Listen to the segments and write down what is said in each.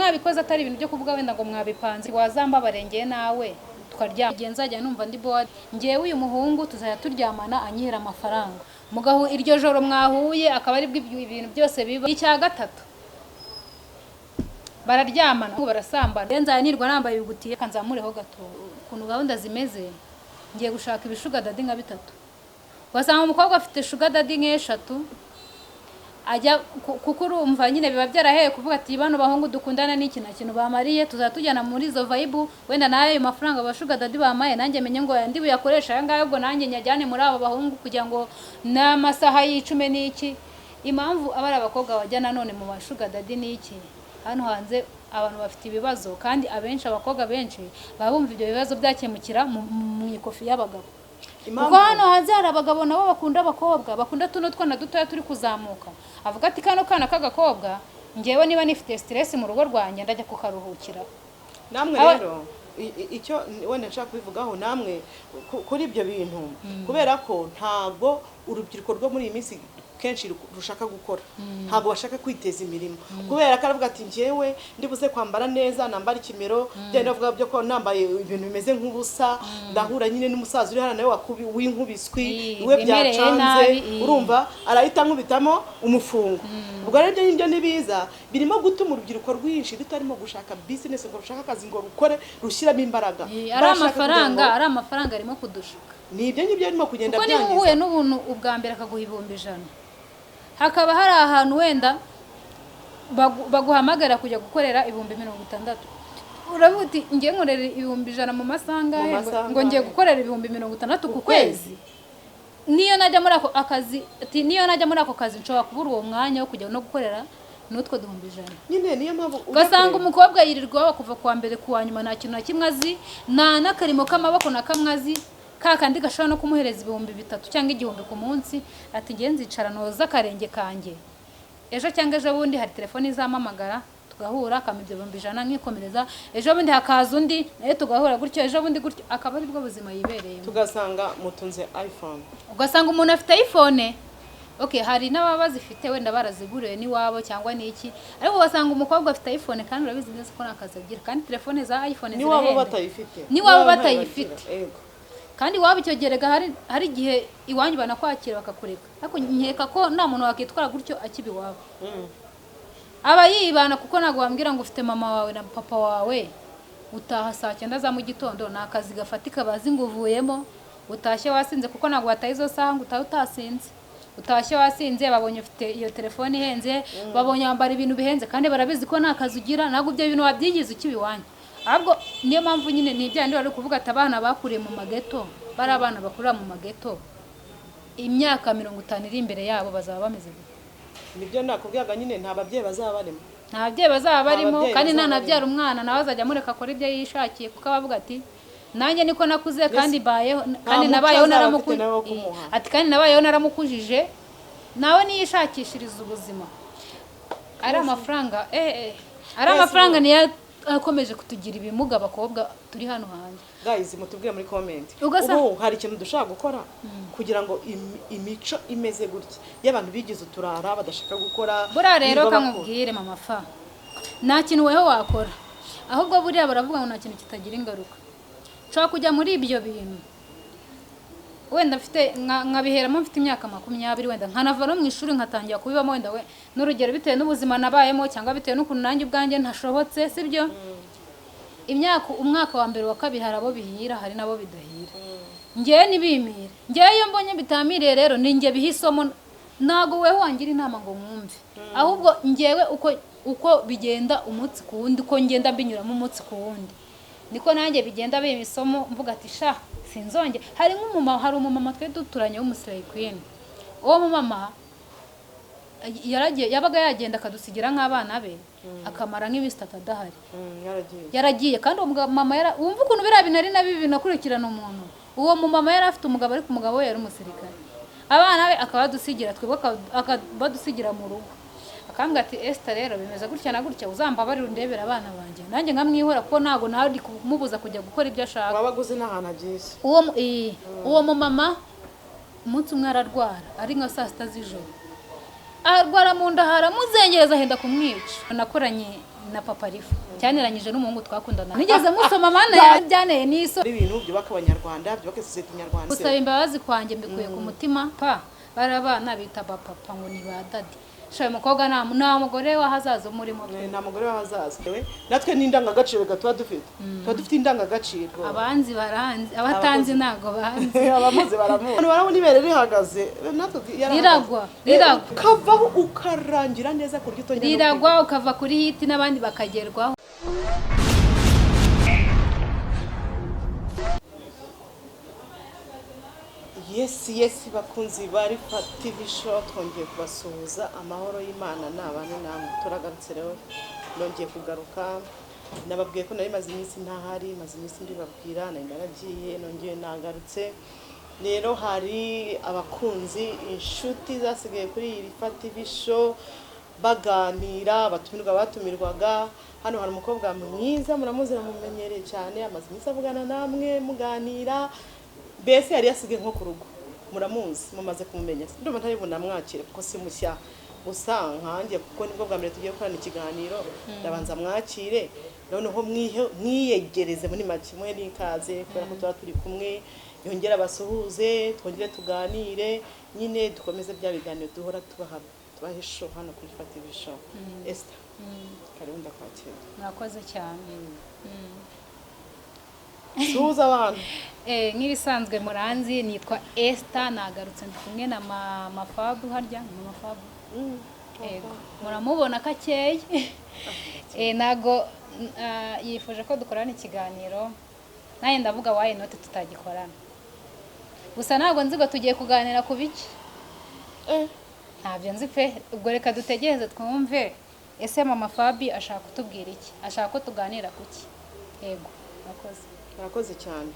Mwabikoze atari ibintu byo kuvuga wenda ngo mwabipanze, wazambabarengeye nawe tukaryama. Igihe nzajya numva ndi bored, ngewe uyu muhungu tuzajya turyamana anyihera amafaranga. Mugahu iryo joro mwahuye akaba aribwo ibyo ibintu byose biba. Icya gatatu, bararyamana, barasambana. Nzajya nirwa nambaye ibigutiye, kanzamureho gato ukuntu gahunda zimeze. Ngiye gushaka ibi sugar daddy nka bitatu. Ugasanga umukobwa afite sugar daddy nk'eshatu ajya kuko urumva nyine biba byaraheye kuvuga ati: "Bano bahungu dukundana n'iki, nta kintu bamariye, tuzajya tujyana muri izo vibe, wenda nawe ayo mafaranga ba sugar daddy bamaye nanjye menye ngo ndi buyakoresha aya ngaya, ubwo nanjye nyajyane muri aba bahungu kugira ngo n'amasaha y'icume n'iki." Impamvu aba ari abakobwa bajya nanone mu ba sugar daddy n'iki, hano hanze abantu bafite ibibazo, kandi abenshi, abakobwa benshi baba bumva ibyo bibazo byakemukira mu ikofi y'abagabo, kuko hano hanze hari abagabo nabo bakunda abakobwa, bakunda tuno twana dutoya turi kuzamuka. Avuga ati: "Kano kana k'agakobwa, ngewe niba nifite stress mu rugo rwanjye, ndajya kukaruhukira." Namwe rero icyo wenda nshaka kubivugaho namwe kuri ibyo bintu, kubera ko ntabwo urubyiruko rwo muri iyi minsi kenshi rushaka gukora, ntabwo bashaka kwiteza imirimo, kubera ko aravuga ati: "Njyewe ndibuze kwambara neza, nambara ikimero byenda bavuga byo ko nambaye ibintu bimeze nk'ubusa, ndahura nyine n'umusaza uri hano nawe w'inkubiswi we wemereye byacanze." Nabi, Urumva arahita ankubitamo umufungo. Ubwo rero ibyo ngibyo nibiza birimo gutuma urubyiruko rwinshi rutarimo gushaka business, ngo rushake akazi, ngo rukore rushyiramo imbaraga. Ari Barashaka kugira amafaranga ngo ari amafaranga arimo kudushuka. Ni ibyo ngibyo birimo kugenda Kuko niba byangiza. uhuye n'ubuntu ubwa mbere akaguha 100,000, hakaba hari ahantu wenda baguhamagara kujya gukorera 60,000, uravuga uti: "Ngiye nkorera 100,000 mu masaha angahe?" Mu Ngo masaha ngo ngiye angahe? gukorera 60,000 ku kwezi. Niyo najya muri ako akazi, ati: "Niyo najya muri ako kazi nshobora kubura uwo mwanya wo kujya no gukorera n'utwo 100,000." Nyine niyo mpamvu ujya Ugasanga kureba. umukobwa yirirwa iwabo kuva kuwa mbere kuwa nyuma, nta kintu na kimwe azi, nta n'akarimo k'amaboko na kamwe azi, ka kandi gashobora no kumuhereza 3000 cyangwa 1000 ku munsi. Ati: "Ngiye nzicara noza akarenge kanjye, ejo cyangwa ejo bundi hari telefone izampamagara tugahura, akampa ibyo 100,000 nkikomereza, ejo bundi hakaza undi nawe tugahura gutyo, ejo bundi gutyo." Akaba aribwo buzima yibereyemo. Tugasanga mutunze iPhone. Ugasanga umuntu afite iPhone. Okay, hari n'ababa bazifite wenda baraziguriwe n'iwabo cyangwa n'iki, ariko ugasanga umukobwa afite iPhone kandi urabizi neza ko nta kazi agira, kandi telefone za iPhone Niwabo zirahenda. batayifite. Niwabo Niwabo batayifite. ntayo bagira. Yego. Kandi iwabo icyo gihe rega hari igihe iwanyu banakwakira bakakureka, ariko nkeka ko nta muntu wakitwara gutyo akiba iwabo. Aba yibana, kuko ntabwo wambwira ngo ufite mama wawe na papa wawe, utaha saa 9 za mu gitondo, ni akazi gafatika bazi ngo uvuyemo, utashye wasinze, kuko ntabwo wataha izo saha ngo utahe utasinze. Utashye wasinze, babonye ufite iyo telefone ihenze, babonye wambara ibintu bihenze, kandi barabizi ko nta kazi ugira. Ntabwo ibyo bintu wabyigize ukiba iwanyu. Ahubwo niyo mpamvu nyine ni ibya bari kuvuga ati abana bakuriye mu mageto, bari abana bakurira mu mageto, imyaka 50 iri imbere yabo bazaba bameze gute? Nibyo nakubwiraga nyine, nta babyeyi bazaba barimo. Nta babyeyi bazaba barimo. Babyeyi Kandi bazaba. Nanabyara umwana nawe azajya amureka akora ibyo yishakiye, kuko aba avuga ati: "Nanjye niko nakuze kandi mbayeho kandi Muco nabayeho azaba naramuku afite nawe wo kumuha. Ati: "Kandi nabayeho naramukujije, nawe niyishakishiriza ubuzima." Ari amafaranga ari amafaranga niyo akomeje kutugira ibimuga, abakobwa turi hano hanze. Guys, mutubwire muri comment. Ubu hari ikintu dushobora gukora kugira ngo imico imeze gutya y'abantu bigize uturara, badashaka gukora, Buriya rero birirwa bakora. Kamubwire mama fa, nta kintu weho wakora. Ahubwo buriya baravuga ngo nta kintu kitagira ingaruka. Nshobora kujya muri ibyo bintu wenda mfite nkabiheramo mfite imyaka 20, wenda nkanava no mu ishuri nkatangira kubibamo, wenda we n'urugero bitewe n'ubuzima nabayemo cyangwa bitewe n'ukuntu nanjye ubwanjye ntashobotse, sibyo? Imyaka, umwaka wa mbere, wa kabiri, hari abo bihira, hari n'abo bidahira. Ngewe ntibimire. Ngewe iyo mbonye bitamiriye rero ni njye biha isomo. Ntabwo wewe wangira inama ngo mwumve, ahubwo ngewe uko bigenda umunsi ku wundi, uko ngenda mbinyuramo umunsi ku wundi, niko nanjye bigenda bimpa isomo, mvuga ati: "Sha, sinzonge." Hari nk'umumama, hari umumama twe duturanye w'umu slay queen. Uwo mumama yaragiye, yabaga yagenda akadusigira nk'abana be, akamara nk'iminsi 3 adahari. Yaragiye. Yaragiye, kandi uwo mama wumva ukuntu biriya bintu ari na bibi binakurikirana umuntu. Uwo mumama yari afite umugabo, ariko umugabo we yari umusirikare. Abana be akabadusigira twebwe, akabadusigira mu rugo, akambwira ati: "Esther, rero bimeze gutya na gutya, uzambabarire undebere abana banjye." Nanjye nkamwihora, kuko ntabwo nawe ndi kumubuza kujya gukora ibyo ashaka. Waba aguze n'ahantu agiye. Uwo mumama umunsi umwe ararwara, ari nka saa 6 z'ijoro, arwara mu nda haramuzengereza, ahenda kumwica. Nakoranye Na papa Rifa cyaneranyije n'umuhungu twakundana, nigeze musoma, mana yabyaneye n'iso. Ari ibintu byubaka Abanyarwanda, byubaka sosiyete nyarwanda. Gusaba imbabazi kwanjye mbikuye ku mutima pa. Bari abana bita ba papa ngo ni ba daddy. Shaye umukobwa nta mugore w'ahazaza umurimo pe. Nta mugore w'ahazaza. Natwe n'indangagaciro reka tuba dufite, tuba dufite indangagaciro. Abanzi baranzi, abatanzi ntago banzi. Abamuzi baramuzi. Abantu barabona ibere rihagaze, natwe yarahagaze. Riragwa, riragwa. Ukavaho ukarangira neza ku buryo utongera no Riragwa ukava kuri hit n'abandi bakagerwaho. Yes, bakunzi ba Rifa TV Show, twongeye kubasuhuza. Amahoro y'Imana ni abane namwe. Turagarutse rero, nongeye kugaruka. Nababwiye ko nari maze iminsi ntahari, maze iminsi mbibabwira, nari naragiye, nongeye nagarutse. Rero hari abakunzi, inshuti zasigaye kuri iyi Rifa TV Show baganira, abatumirwa batumirwaga. Hano hari umukobwa mwiza, muramuzi, mumenyereye cyane, amaze iminsi avugana namwe muganira, mbese yari yasigaye nko ku rugo. Muramuzi, mumaze kumumenya. Ndumva ntari bunamwakire kuko si mushya, gusa nkanjye kuko nibwo bwa mbere tugiye gukorana ikiganiro, ndabanza mwakire, noneho mwiyegereze muri make, muhe n'ikaze kubera ko tuba turi kumwe, yongere abasuhuze, twongere tuganire nyine, dukomeze bya biganiro duhora tubaha, tubaha isho hano kuri Rifa TV Show. Esther, karibu, ndakwakira. Murakoze cyane. Suhuza abantu. Nk'ibisanzwe muranzi, nitwa Esther, nagarutse, ndi kumwe na mama Fabu. Harya ni mama Fabu? Yego, muramubona ko akeye. Ntago yifuje ko dukorana ikiganiro, nanjye ndavuga why not tutagikorana. Gusa ntabwo nzi ngo tugiye kuganira ku biki. Ntabyo nzi pe. Ubwo reka dutegereze twumve ese mama Fabi ashaka kutubwira iki, ashaka ko tuganira ku ki. Yego, murakoze. Murakoze cyane.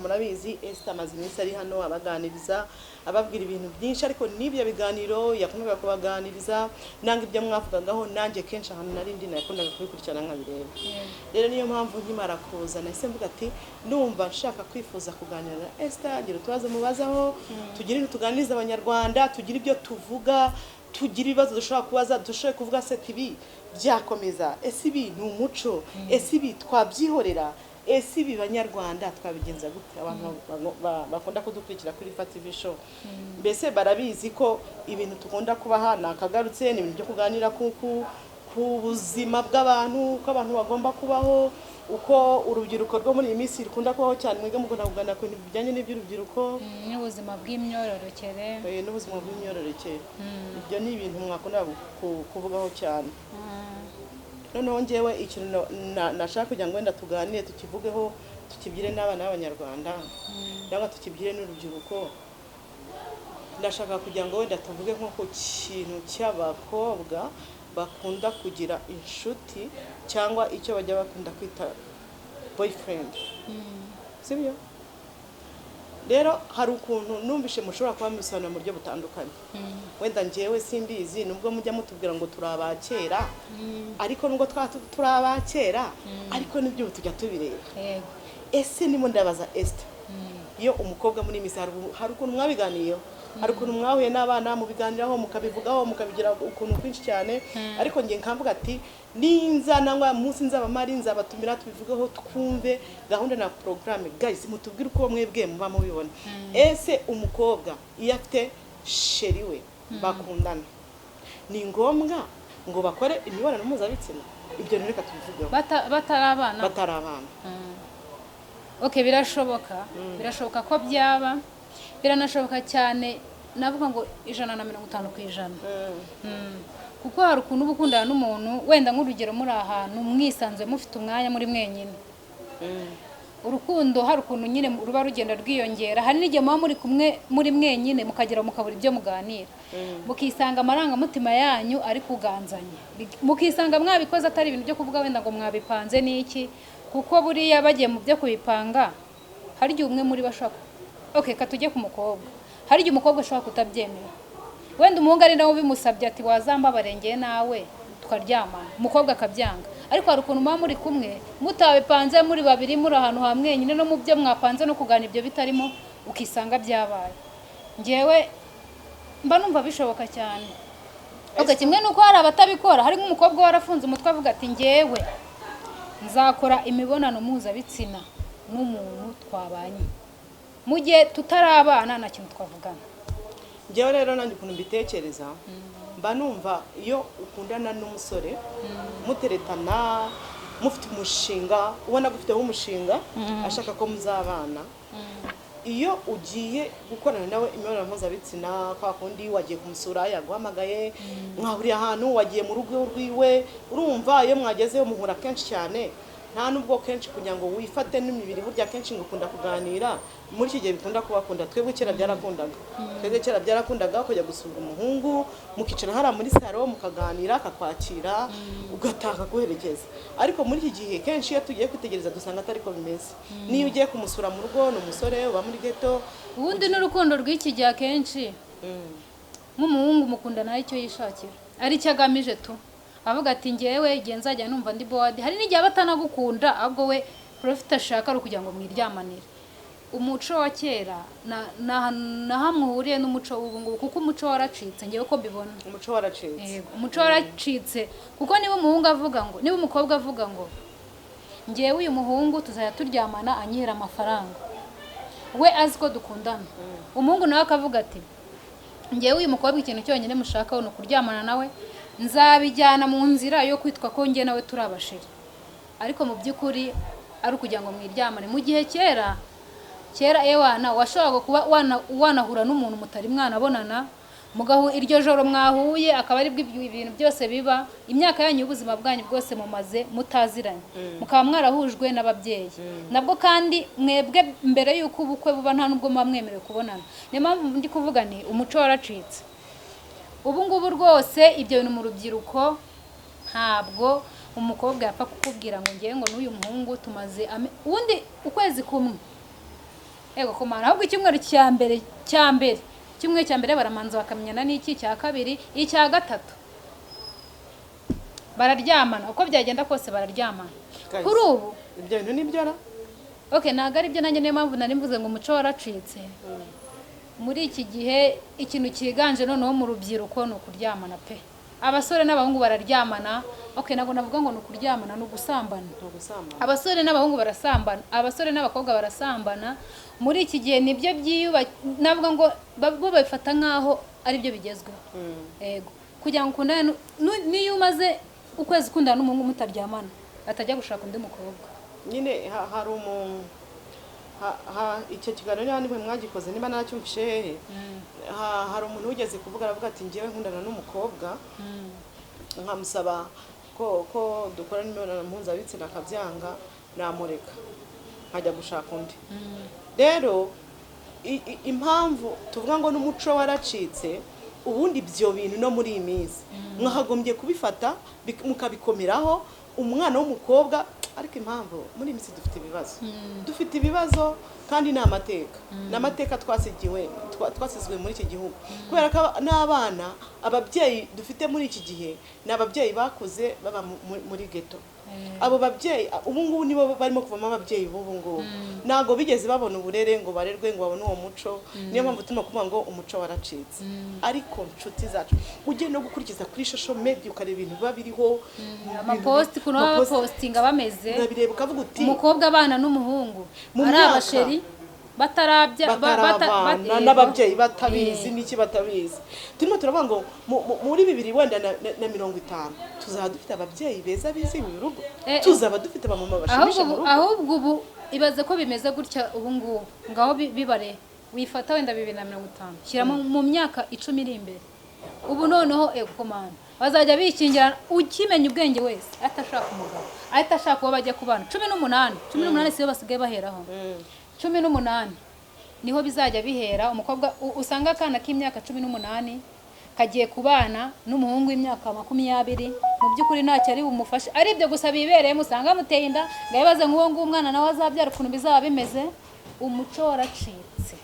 Murabizi, Esther amaze iminsi ari hano abaganiriza, ababwira ibintu byinshi, ariko n'ibyo biganiro yakomezaga kubaganiriza nanga ibyo mwavugagaho, nanjye kenshi ahantu nari ndi nakundaga kubikurikirana nkabireba. Rero niyo mpamvu nkimara kuza nahise mvuga ati numva nshaka kwifuza kuganira na Esther, ngira utubazo mubazaho, tugire ibintu tuganiriza Abanyarwanda, tugire ibyo tuvuga, tugira ibibazo dushobora kubaza, dushobore kuvuga se ibi byakomeza, ese ibi ni umuco, ese ibi twabyihorera, ese ibi Banyarwanda twabigenza gute? Abantu bakunda kudukurikira kuri Rifa TV Show mbese barabizi ko ibintu tukunda kubaha ni akagarutse, ni ibintu byo kuganira ku buzima bw'abantu, uko abantu bagomba kubaho, uko urubyiruko rwo muri iyi minsi rukunda kubaho cyane. Mwebwe mukunda kuganira ku bintu bijyanye n'iby'urubyiruko. N'ubuzima bw'imyororokere. N'ubuzima bw'imyororokere. Ibyo ni ibintu mwakunda kuvugaho cyane. Noneho njyewe ikintu nashaka kugira ngo wenda tuganire, tukivugeho, tukibwire n'abana b'Abanyarwanda cyangwa tukibwire n'urubyiruko, ndashaka kugira ngo wenda tuvuge nko ku kintu cy'abakobwa bakunda kugira inshuti cyangwa icyo bajya bakunda kwita boyfriend, sibyo? Rero hari ukuntu numvishe mushobora kuba mubisobanura mu buryo butandukanye. Wenda njyewe simbizi, nubwo mujya mutubwira ngo turi abakera, ariko nubwo twaba turi abakera, ariko n'ibyo ubu tujya tubireba. Ese ndimo ndabaza Esther, iyo umukobwa muri iyi minsi, hari ukuntu mwabiganiyeho, hari ukuntu mwahuye n'abana mubiganiraho, mukabivugaho, mukabigira ukuntu kwinshi cyane, ariko njye nkavuga ati ninza nangwa munsi nzaba mari nzabatumira tubivugeho, twumve gahunda na porogaramu. Guys, mutubwire uko mwebwe muba mubibona. Ese umukobwa iyo afite chéri we bakundana, ni ngombwa ngo bakore imibonano mpuzabitsina? Ibyo rero reka tubivugeho. Batari abana? Batari abana. Okay, birashoboka, birashoboka ko byaba, biranashoboka cyane, navuga ngo 150%. Kuko hari ukuntu uba ukundana n'umuntu, wenda nk'urugero muri ahantu mwisanzuye, mufite umwanya muri mwenyine, urukundo hari ukuntu nyine ruba rugenda rwiyongera. Hari n'igihe muba muri kumwe muri mwenyine, mukagera mukabura ibyo muganira, mukisanga amarangamutima yanyu ari kuganzanya, mukisanga mwabikoze atari ibintu byo kuvuga wenda ngo mwabipanze n'iki, kuko buriya bagiye mu byo kubipanga, hari igihe umwe muri bo ashobora, okay, ka tujye ku mukobwa, hari igihe umukobwa ashobora kutabyemera, wenda umuhungu ari nawe ubimusabye ati wazambabarengeye nawe tukaryamana, umukobwa akabyanga. Ariko hari ukuntu muba muri kumwe mutabipanze, muri babiri, muri ahantu ha mwenyine, no mu byo mwapanze no kuganira ibyo bitarimo, ukisanga byabaye. Ngewe mba numva bishoboka cyane. Okay, kimwe nuko hari abatabikora, hari nk'umukobwa warafunze umutwe avuga ati ngewe nzakora imibonano mpuzabitsina n'umuntu twabanye, mu gihe tutarabana nta kintu twavugana. Njyewe rero nanjye ukuntu mbitekereza, mba numva iyo ukundana n'umusore muteretana, mufite umushinga, ubona ko ufiteho umushinga, ashaka ko muzabana, iyo ugiye gukorana nawe imibonano mpuzabitsina kwa kundi wagiye kumusura, yaguhamagaye, mwahuriye ahantu, wagiye mu rugo rwiwe, urumva iyo mwagezeyo muhura kenshi cyane, nta nubwo kenshi kugira ngo wifate n'imibiri, burya kenshi ngo ukunda kuganira. Muri iki gihe bikunda kubakunda, twebwe kera byarakundaga, twebwe kera byarakundaga kujya gusura umuhungu, mukicara hariya muri salo mukaganira, akakwakira, ugataha akaguherekeza. Ariko muri iki gihe kenshi iyo tugiye kwitegereza dusanga atari ko bimeze. Niyo ugiye kumusura mu rugo, ni umusore uba muri ghetto. Ubundi n'urukundo rw'iki gihe akenshi nk'umuhungu mukundana ari icyo yishakira, ari icyo agamije tu, avuga ati ngewe igihe nzajya numva ndi bored. Hari n'igihe aba atanagukunda, ahubwo we profit ashaka ari ukugira ngo mwiryamanire. Umuco wa kera na hamwe uhuriye n'umuco w'ubu ngubu, kuko umuco waracitse, ngewe ko mbibona. Umuco waracitse. Yego, umuco waracitse, kuko niba umuhungu avuga ngo, niba umukobwa avuga ngo ngewe uyu muhungu tuzajya turyamana anyihera amafaranga, we azi ko dukundana, umuhungu nawe akavuga ati ngewe uyu mukobwa ikintu cyonyine mushakaho ni ukuryamana nawe, nzabijyana mu nzira yo kwitwa ko nge nawe turi abasheri, ariko mu by'ukuri ari ukugira ngo mwiryamane. Mu gihe kera kera ewana washoboraga kuba wanahura n'umuntu mutari mwanabonana, mugahu iryo joro mwahuye akaba aribwo ibintu byose biba, imyaka yanyu y'ubuzima bwanyu bwose mumaze mutaziranye, mukaba mwarahujwe n'ababyeyi. Nabwo kandi mwebwe mbere y'uko ubukwe buba nta nubwo muba mwemerewe kubonana. Niyo mpamvu ndi kuvuga ni umuco waracitse. Ubu ngubu rwose ibyo bintu mu rubyiruko ntabwo umukobwa yapfa kukubwira ngo ngewe ngo n'uyu muhungu tumaze ubundi ukwezi kumwe, ego komana, ahubwo icyumweru cya mbere cya mbere icyumweru cya mbere baramanza bakamenyana n'iki, cya kabiri, icya gatatu bararyamana, uko byagenda kose bararyamana. Guys, Kuri ubu ibyo bintu nibyo ra? Okay, ntabwo ari byo, nanjye niyo mpamvu nari mvuze ngo umuco waracitse. Muri iki gihe ikintu cyiganje noneho mu rubyiruko ni ukuryamana pe, abasore n'abahungu bararyamana. Okay, ntabwo navuga ngo ni ukuryamana, ni ugusambana. Ni ugusambana. Abasore n'abahungu barasambana, abasore n'abakobwa barasambana muri iki gihe, nibyo byiyuba, navuga ngo bo babifata nk'aho aribyo bigezweho. Yego, kugira ngo ukundane niyo umaze ukwezi ukundana n'umuhungu mutaryamana, atajya gushaka undi mukobwa. Nyine hari umuntu icyo kiganiro niba nimwe mwagikoze, niba naracyumvishe hehe, hari umuntu wigeze kuvuga, aravuga ati ngewe nkundana n'umukobwa, nkamusaba ko dukora n'imibonano mpuzabitsina akabyanga, namureka nkajya gushaka undi. Rero impamvu tuvuga ngo n'umuco waracitse, ubundi ibyo bintu no muri iyi minsi mwakagombye kubifata mukabikomeraho umwana w'umukobwa. Ariko impamvu muri iyi minsi dufite ibibazo, dufite ibibazo kandi ni amateka, ni amateka twasigiwe, twasizwe muri iki gihugu, kubera ko n'abana ababyeyi dufite muri iki gihe ni ababyeyi bakuze baba muri ghetto. Abo babyeyi ubu ngubu nibo barimo kuvamo ababyeyi b'ubu ngubu, ntabwo bigeze babona uburere ngo barerwe ngo babone uwo muco. Niyo mpamvu turimo kuvuga ngo umuco waracitse. Ariko nshuti zacu, ujye no gukurikiza kuri social media ukareba ibintu biba biriho, Amaposti, ukuntu baba amaposti, bapostinga bameze, urabireba ukavuga uti umukobwa abana n'umuhungu Mu ari myaka abasheri batarabya batarabana, n'ababyeyi batabizi, n'iki batabizi. Turimo turavuga ngo muri bibiri wenda na 50 tuzaba dufite ababyeyi beza bizihiwe urugo, tuzaba dufite abamama bashimisha Ahubwo mu ubu rugo. Ahubwo ubu ibaze ko bimeze gutya ubu ngubu, ngaho bibare wifata wenda 2050, shyira mu myaka 10 iri imbere. Ubu noneho ego mana, bazajya bikingira, ukimenya ubwenge wese ahita ashaka umugabo, ahita ashaka uwo bajya kubana. 18, 18 siyo basigaye baheraho, 18 niho bizajya bihera. Umukobwa usanga akana k'imyaka 18 kagiye kubana n'umuhungu w'imyaka 20, mu by'ukuri ntacyo ari bumufashe, ari ibyo gusa bibereyemo, usanga amuteye inda. Ngo yibaze nk'uwo nguwo umwana nawe azabyara ukuntu bizaba bimeze. Umuco waracitse.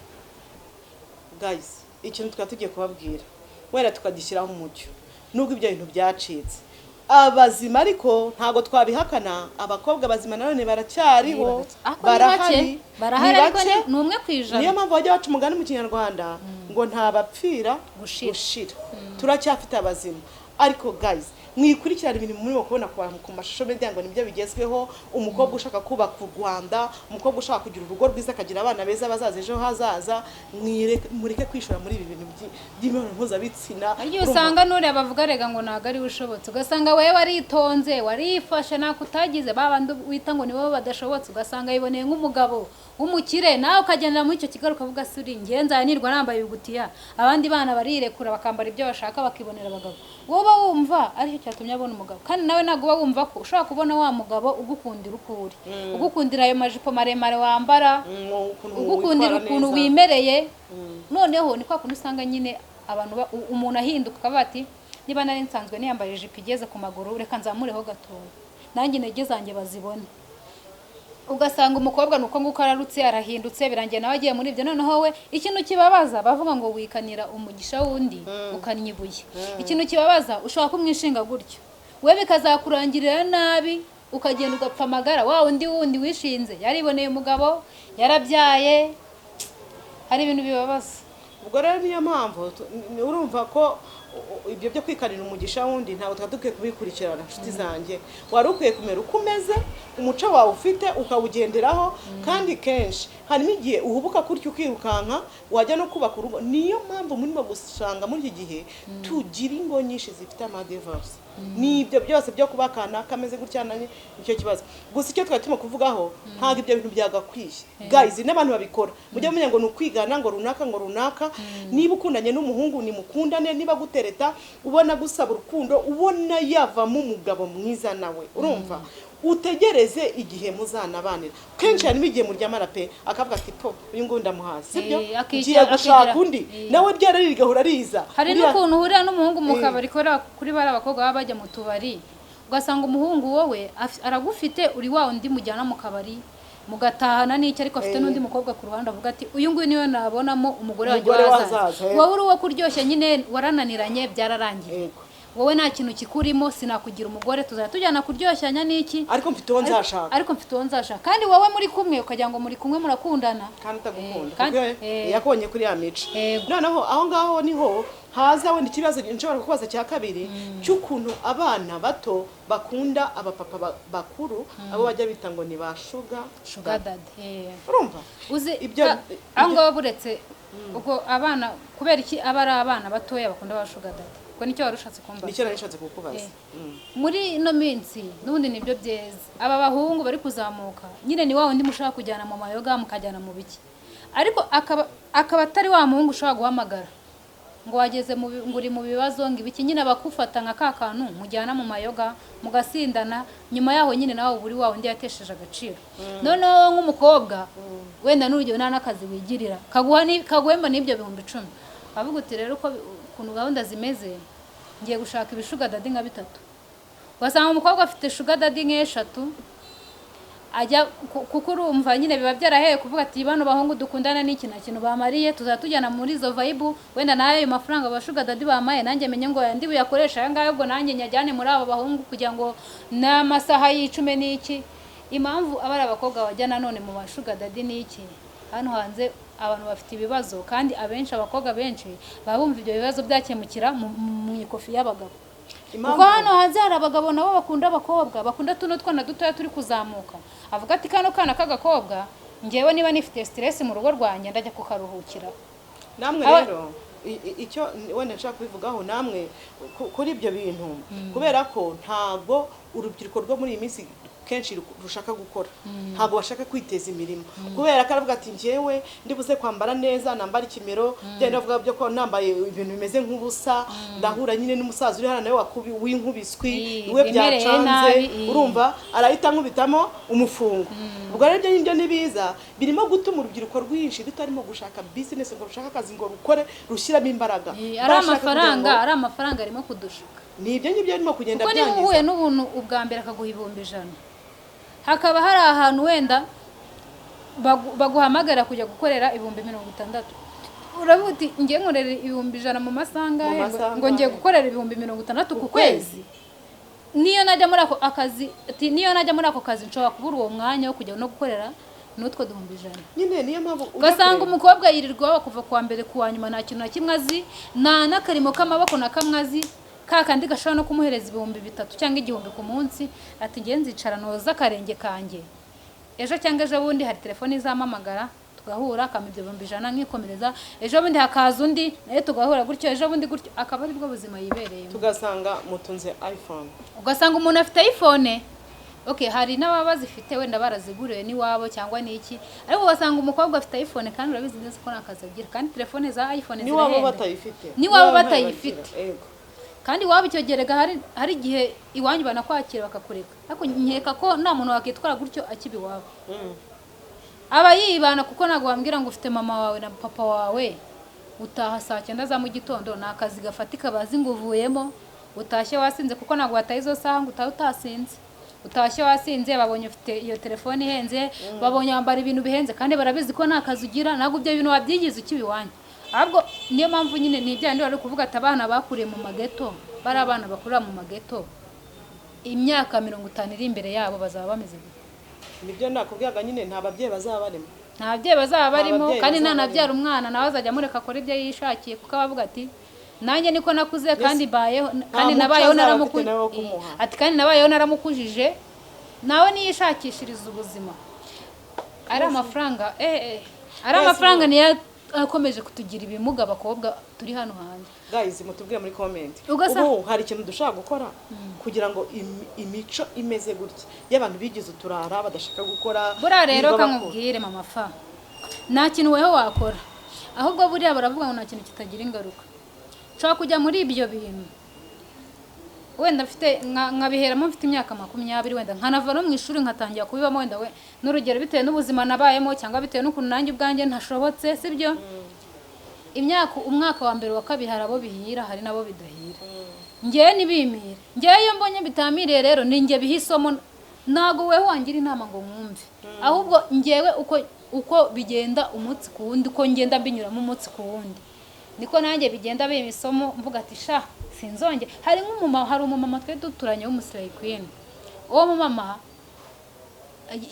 Guys, ikintu twari tugiye kubabwira wenda tukagishyiraho umucyo, nubwo ibyo bintu byacitse, abazima ariko ntabwo twabihakana, abakobwa bazima nanone baracyariho. Ariko ni Barahari. bake, barahari, Ni ariko bake. ni 1%. Niyo mpamvu bajya baca umugani mu Kinyarwanda ngo ntabapfira Gushira. Gushira. Turacyafite abazima. Ariko guys, mwikurikirana ibintu murimo kubona ku bantu ku mashusho media ngo nibyo bigezweho. Umukobwa ushaka kubaka u Rwanda, umukobwa ushaka kugira urugo rwiza, akagira abana beza bazaza ejo hazaza, mureke kwishora muri ibi bintu by'imibonano mpuzabitsina. Hari igihe usanga n'uriya bavuga rega ngo ntabwo ari we ushobotse, ugasanga wowe waritonze, warifashe, ntako utagize, ba bandi wita ngo nibo badashobotse, ugasanga yiboneye nk'umugabo w'umukire, nawe ukagendera muri icyo kigali ukavuga se uri njye nzanirwa nambaye ibigutiya, abandi bana barirekura bakambara ibyo bashaka bakibonera abagabo. Wowe uba wumva aricyo cyatumye abona umugabo, kandi nawe ntabwo uba wumva ko ushobora kubona wa mugabo ugukundira uko uri, ugukundira ayo majipo maremare wambara, ukuntu ugukundira witwara ukuntu neza. Wimereye. Noneho ni kwa kundi usanga nyine abantu umuntu ahinduka akavuga ati niba nari nsanzwe niyambaye ijipo igeze ku maguru, reka nzamureho gatoya nanjye intege zanjye bazibone. Ugasanga umukobwa ni uko nguko ararutse, arahindutse, birangiye nawe agiye muri ibyo. Noneho we ikintu kibabaza, bavuga ngo wikanira umugisha w'undi ukannye ibuye. Ikintu kibabaza, ushobora kumwishinga gutyo, we bikazakurangirira nabi, ukagenda ugapfa amagara, wa wundi wundi wishinze yariboneye umugabo, yarabyaye. Hari ibintu bibabaza. Ubwo rero niyo mpamvu urumva ko ibyo byo kwikanira umugisha wundi ntabwo twari dukwiye kubikurikirana. Inshuti zanjye, wari ukwiye kumera uko umeze, umuco wawe ufite ukawugenderaho. Kandi kenshi harimo igihe uhubuka kurya ukirukanka, wajya no kubaka urugo. Niyo mpamvu murimo gusanga muri iki gihe tugira ingo nyinshi zifite amadivorce. Ni ibyo byose byo kubakana kameze gutya na nicyo kibazo. Gusa icyo twari turimo kuvugaho, ntabwo ibyo bintu byagakwiye guys. N'abantu babikora mujye mumenya ngo ni ukwigana ngo runaka ngo runaka. Niba ukundanye n'umuhungu, nimukundane. Niba gutereta ubona gusaba urukundo, ubona yavamo umugabo mwiza, nawe urumva utegereze igihe muzanabanira. Kenshi harimo igihe muryamana pe, akavuga ati po uyu nguyu ndamuhazi, sibyo? Ngiye gushaka undi. Nawe ryarari rigahora riza. Hari n'ukuntu uhurira n'umuhungu mu kabari, kubera kuri bariya bakobwa baba bajya mu tubari, ugasanga umuhungu wowe aragufite, uri wa undi mujyana mu kabari mugatahana n'icyo, ariko afite n'undi mukobwa ku ruhande avuga ati uyu nguyu niwe nabonamo umugore wanjye Umugore w'ahazaza. w'ahazaza, Wowe uri uwo kuryoshya nyine, warananiranye, byararangiye. Wowe nta kintu kikurimo, sinakugira umugore, tuzajya tujyana kuryoshanya n'iki, ariko mfite uwo nzashaka. Ariko mfite uwo nzashaka. Kandi wowe muri kumwe ukagira ngo muri kumwe murakundana, kandi utagukunda, kandi kuko yakubonye kuri ya mico. Noneho aho ngaho niho haza wenda ikibazo nshobora kukubaza cya kabiri, cy'ukuntu abana bato bakunda abapapa bakuru, abo bajya bita ngo ni ba sugar Sugar daddy. Urumva Uzi Ibyo aho ngaho buretse ubwo abana, kubera iki aba ari abana batoya bakunda ba sugar daddy? Ubwo nicyo wari ushatse kumbaza? Nicyo nari nshatse kukubaza. Muri ino minsi n'ubundi nibyo byeze, aba bahungu bari kuzamuka nyine ni wa wundi mushaka kujyana mu mayoga, mukajyana mu biki, ariko akaba atari wa muhungu ushobora guhamagara ngo wageze mu ngo uri mu bibazo ngo ibiki. Nyine abakufata nka ka kantu mujyana mu mayoga mugasindana, nyuma yaho nyine nawe uba uri wa wundi yatesheje agaciro. Noneho nk'umukobwa wenda n'urugero nta n'akazi wigirira kaguha kaguhemba n'ibyo 10,000, avuga uti rero uko ukuntu gahunda zimeze, ngiye gushaka ibisugar daddy nka bitatu. Ugasanga umukobwa afite sugar daddy nk'eshatu ajya kuko urumva nyine biba byaraheye kuvuga ati bano bahungu dukundana n'iki, nta kintu bamariye, tuzajya tujyana muri izo vibe, wenda nayo ayo mafaranga ba sugar daddy bamaye nanjye menye ngo ndi buyakoresha aya ngaya, ubwo nanjye nyajyane muri abo bahungu kugira ngo n'amasaha y'icume n'iki. Impamvu aba ari abakobwa bajya nanone mu ba sugar daddy n'iki, hano hanze abantu bafite ibibazo, kandi abenshi, abakobwa benshi baba bumva ibyo bibazo byakemukira mu ikofi y'abagabo, kuko hano hanze hari abagabo nabo bakunda abakobwa, bakunda tuno twana dutoya turi kuzamuka. Avuga ati kano kana k'agakobwa, ngewe niba nifite stress mu rugo rwanjye ndajya kukaruhukira. Namwe rero icyo wenda nshaka kubivugaho namwe kuri ibyo bintu, kubera ko ntabwo urubyiruko rwo muri iyi minsi kenshi rushaka gukora, ntabwo bashaka kwiteza imirimo, kubera ko aravuga ati njyewe ndibuze kwambara neza, nambara ikimero, byenda bavuga byo ko nambaye ibintu bimeze nk'ubusa, ndahura nyine n'umusaza uri hano nawe w'inkubiswi, iwe wimereye byacanze, nabi, urumva arahita ankubitamo umufungo. Ubwo rero ibyo ngibyo nibiza birimo gutuma urubyiruko rwinshi rutarimo gushaka business ngo rushake akazi ngo rukore rushyiramo imbaraga. Ari Barashaka kugira amafaranga, ngo ari amafaranga arimo kudushuka. Ni ibyo ngibyo birimo kugenda Kuko niba byangiza. uhuye n'ubuntu ubwa mbere akaguha 100,000, hakaba hari ahantu wenda baguhamagara kujya gukorera 60,000, uravuga uti ngiye nkorera 100,000 mu masaha angahe? Mu masaha Ngo ngiye angahe? gukorera 60,000 ku Ku kwezi, niyo najya muri ako akazi, ati niyo najya muri ako kazi nshobora kubura uwo mwanya wo kujya no gukorera n'utwo 100,000. Nyine niyo mpamvu ujya Ugasanga kureba. umukobwa yirirwa iwabo kuva kuwa mbere kuwa nyuma, nta kintu na kimwe azi, nta n'akarimo k'amaboko na kamwe azi. Ka kandi gashobora no kumuhereza 3000 cyangwa 1000 ku munsi, ati ngiye nzicara noza akarenge kanjye, ejo cyangwa ejo bundi hari telefone izampamagara tugahura, akampa ibyo 100,000 nkikomereza, ejo bundi hakaza undi nawe tugahura gutyo, ejo bundi gutyo, akaba aribwo buzima yibereyemo. Tugasanga mutunze iPhone. Ugasanga umuntu afite iPhone. Okay, hari n'ababa bazifite wenda baraziguriwe n'iwabo cyangwa n'iki, ariko ugasanga umukobwa afite iPhone kandi urabizi neza ko nta kazi agira, kandi telefone za iPhone niwabo zirahenda. Batayifite. N'iwabo ntayo batayifite. bagira. Yego. Kandi iwabo icyo gihe rega hari igihe iwanyu banakwakira bakakureka, ariko nkeka ko nta muntu wakitwara gutyo akiba iwabo. Aba yibana, kuko ntabwo wambwira ngo ufite mama wawe na papa wawe, utaha saa 9 za mu gitondo, ni akazi gafatika bazi ngo uvuyemo, utashye wasinze, kuko ntabwo wataye izo saha ngo utahe utasinze. Utashye wasinze, babonye ufite iyo telefone ihenze, babonye wambara ibintu bihenze, kandi barabizi ko nta kazi ugira. Ntabwo ibyo bintu wabyigize ukiba iwanyu. Ahubwo niyo mpamvu nyine ni ibya bindi wari kuvuga ati abana bakuriye mu mageto, bari abana bakurira mu mageto, imyaka 50 iri imbere yabo bazaba bameze gute? Nibyo nakubwiraga nyine, nta babyeyi bazaba barimo. Nta babyeyi bazaba barimo. Babyeyi Kandi bazaba. Nanabyara umwana nawe azajya amureka akora ibyo yishakiye, kuko aba avuga ati nanjye niko nakuze kandi mbayeho kandi muco nabayeho azaba naramuku afite nawe wo kumuha. Ati kandi nabayeho naramukujije, nawe niyishakishiriza ubuzima. Ari amafaranga ari amafaranga niyo akomeje kutugira ibimuga, abakobwa turi hano hanze. Guys, mutubwire muri comment. Ubu hari ikintu dushaka gukora kugira ngo imico imeze gutya y'abantu bigize uturara badashaka gukora, Buriya rero birirwa bakora. Kankubwire mama fa, nta kintu weho wakora. Ahubwo buriya baravuga ngo nta kintu kitagira ingaruka. Nshobora kujya muri ibyo bintu wenda mfite nkabiheramo mfite imyaka 20, wenda nkanava no mu ishuri nkatangira kubibamo, wenda we n'urugero bitewe n'ubuzima nabayemo cyangwa bitewe n'ukuntu nanjye ubwanjye ntashobotse, sibyo? Imyaka, umwaka wa mbere, wa kabiri, hari abo bihira, hari n'abo bidahira. Ngewe ntibimire. Ngewe iyo mbonye bitamiriye rero ni njye biha isomo. Ntabwo wewe wangira inama ngo mwumve, ahubwo ngewe uko bigenda umunsi ku wundi, uko ngenda mbinyuramo umunsi ku wundi, niko nanjye bigenda bimpa isomo, mvuga ati sha sinzongera. Hari nk'umumama, hari umumama twe duturanye w'umuslay queen. Uwo mumama